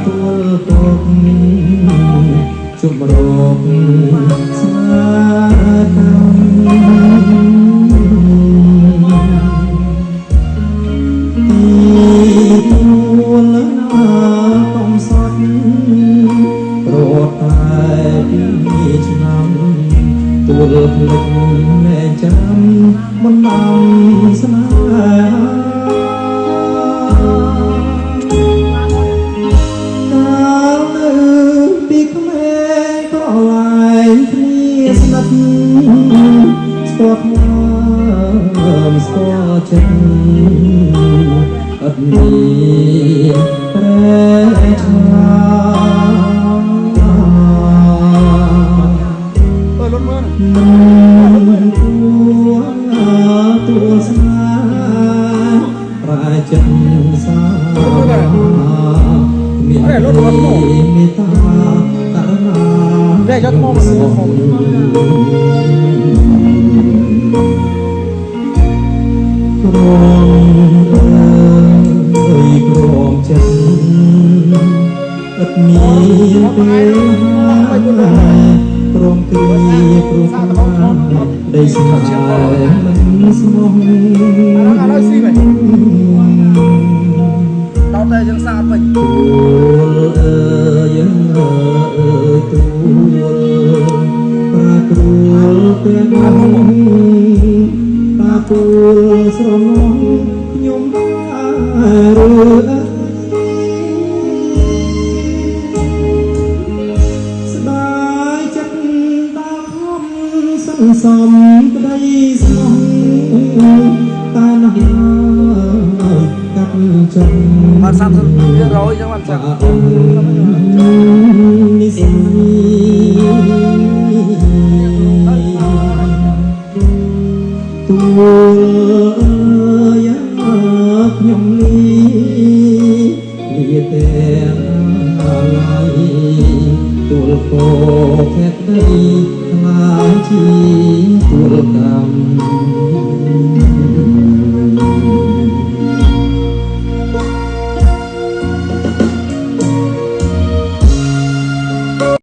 ទួលពកជុំរកស្នាកម្មទីទួលណាកំសត់រត់តែពីឆ្នាំទួលភ្លេចលែងចាំមិនដំស្នេហា កាលនៅពីក្មេងក្រឡែងគ្នាស្និទ្ធស្គាល់ថ្លើមស្គាល់ចិត្តឥតមានប្រែឆា អើលុតមើល មិនគួរទួលស្នេហ៍ប្រែចិត្តសាមានមេត្តាករុណា នេះយកថ្មមក ក្រមអើយក្រមចិត្តឥតមានពេលហើយក្រមគ្រាព្រោះដីស្នេហ៍មិនស្មោះ អានោះឥឡូវស៊ីវិញដល់តែយើងសាកវិញ ទួលអើយអើយទួលប្រាគ្រួលទាំងតាពូលស្រណោះខ្ញុំដែរឬអីស្ដាយចិត្តតាខំសន្សំក្តីស្មោះតាណាស់កាត់ចិត្ត បាន30រៀល100ចឹងបានចឹង និស័យទួល